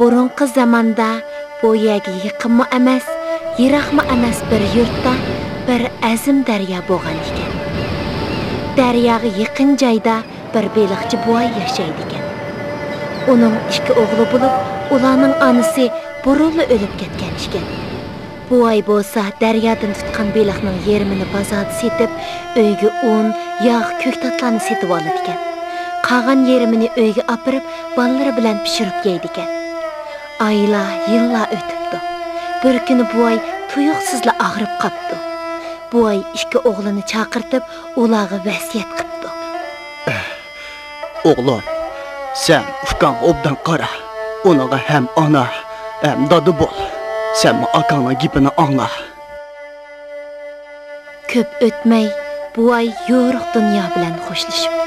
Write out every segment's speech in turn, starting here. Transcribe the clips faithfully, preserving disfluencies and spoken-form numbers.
بۇرۇنقى زاماندا بۇ يەرگە يېقىنمۇ ئەمەس، يىراقمۇ ئەمەس بىر يۇرتتا بىر ئەزىم دەريا بولغان ئىكەن. دەرياغا يېقىن جايدا بىر بېلىقچى بوۋاي ياشايدىكەن. ئۇنىڭ ئىككى ئوغلى بولۇپ، ئۇلارنىڭ ئانىسى بۇرۇنلا ئۆلۈپ كەتكەن ئىكەن. بوۋاي بولسا دەريادىن تۇتقان بېلىقنىڭ يېرىمىنى بازاردا سېتىپ، ئۆيگە ئۇن، ياغ، كۆكتاتلارنى سېتىۋالىدىكەن. قالغان يېرىمىنى ئۆيگە ئاپىرىپ، بالىلىرى بىلەن پىشۇرۇپ يەيدىكەن. ئايلار، يىللار ئۆتۈپتۇ. بىر كۈنى بوۋاي تۇيۇقسىزلا ئاغرىپ قاپتۇ. بوۋاي ئىككى ئوغلىنى چاقىرتىپ، ئۇلارغا ۋەسىيەت قىپتۇ. ئوغلۇم، سەن ئۇكاڭغا ئوبدان قارا. ئۇنىڭغا ھەم ئانا، ھەم دادا بول. سەنمۇ ئاكاڭنىڭ گېپىنى ئاڭلا. كۆپ ئۆتمەي، بوۋاي يورۇق دۇنيا بىلەن خوشلىشىپتۇ.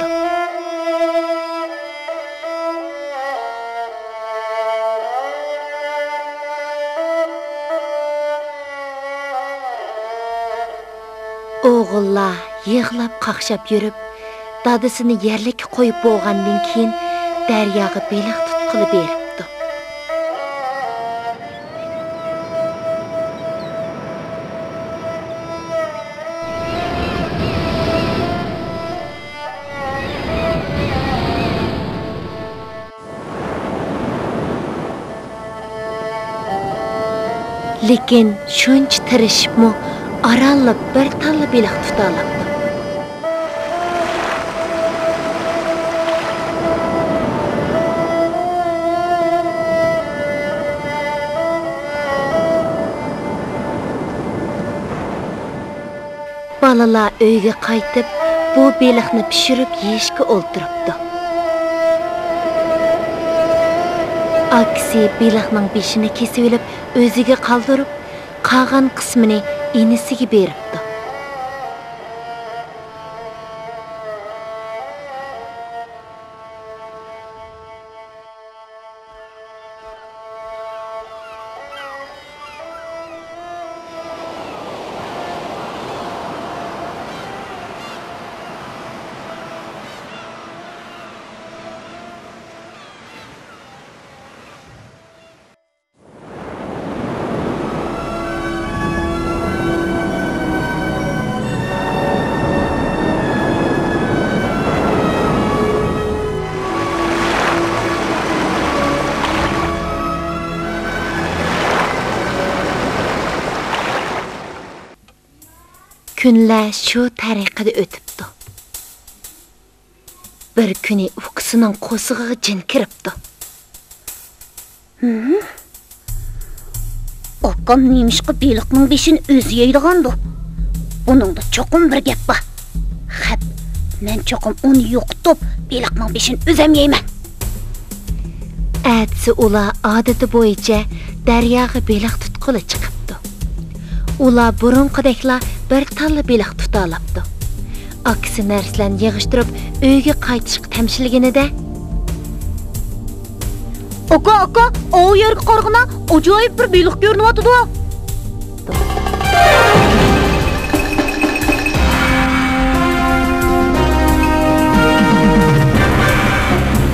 ئوغۇللار يىغلاپ-قاقشاپ يۈرۈپ، دادىسىنى يەرلىككە قويۇپ بولغاندىن كېيىن، دەرياغا بېلىق تۇتقىلى بېرىپتۇ. لېكىن شۇنچە تىرىشىپمۇ ئارانلا بىر تاللا بېلىق تۇتالاپتۇ. بالىلار ئۆيگە قايتىپ، بۇ بېلىقنى پىشۇرۇپ يېيىشكە ئولتۇرۇپتۇ. ئاكىسى بېلىقنىڭ بېشىنى كېسىۋېلىپ، ئۆزىگە قالدۇرۇپ، قالغان قىسمىنى ئىنىسىگە بېرىپتۇ. كۈنلەر شۇ تەرىقىدە ئۆتۈپتۇ. بىر كۈنى ئۇكىسىنىڭ قورسىقىغا جىن كىرىپتۇ. ھىم؟ ئاكام نېمىشقا بېلىقنىڭ بېشىنى ئۆزى يەيدىغاندۇ؟ بۇنىڭدا چوقۇم بىر گەپ بار. خەپ، مەن چوقۇم ئۇنى يوقىتىپ، بېلىقنىڭ بېشىنى ئۆزۈم يەيمەن. ئەتىسى ئۇلار ئادىتى بويىچە دەرياغا بېلىق تۇتقىلى چىقىپتۇ. ئۇلار بۇرۇنقىدەكلا بىر تاللا بېلىق تۇتالاپتۇ. ئاكىسى نەرسىلەرنى يىغىشتۇرۇپ، ئۆيگە قايتىشقا تەمشىلگىنىدە، ئاكا، ئاكا، ئاۋۇ يەرگە قارىغىنا، ئاجايىپ بىر بېلىق كۆرۈنۈۋاتىدۇ.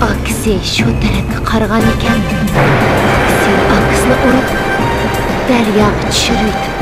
ئاكىسى شۇ تەرەپكە قارىغان ئىكەن. ئاكىسى ئاكىسىنى ئۇرۇپ، دەرياغا چۈشۈرۈۋېتىپتۇ.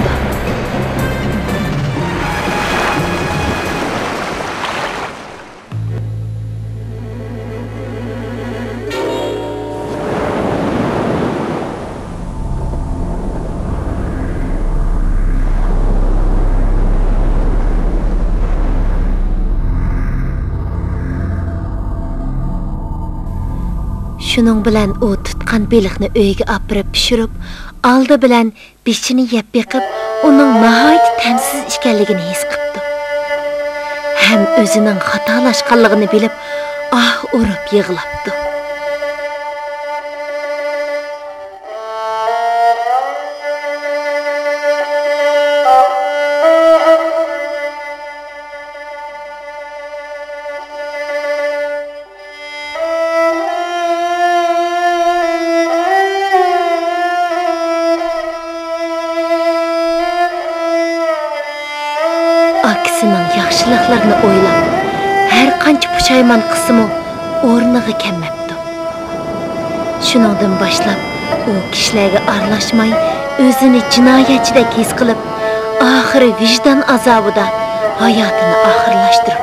شۇنىڭ بىلەن ئۇ تۇتقان بېلىقنى ئۆيگە ئاپىرىپ پىشۇرۇپ، ئالدى بىلەن بېشىنى يەپ بېقىپ، ئۇنىڭ ناھايىتى تەمسىز ئىكەنلىكىنى ھېس قىپتۇ. ھەم ئۆزىنىڭ خاتالاشقانلىقىنى بىلىپ، ئاھ ئۇرۇپ يىغلاپتۇ. ئاكىسىنىڭ ياخشىلىقلىرىنى ئويلاپ، ھەر قانچە پۇشايمان قىلسىمۇ، ئورنىغا كەلمەپتۇ. شۇنىڭدىن باشلاپ، ئۇ كىشىلەرگە ئارىلاشماي، ئۆزىنى جىنايەتچىدەك ھېس قىلىپ، ئاخىرى ۋىجدان ئازابىدا ھاياتىنى ئاخىرلاشتۇرۇپتۇ.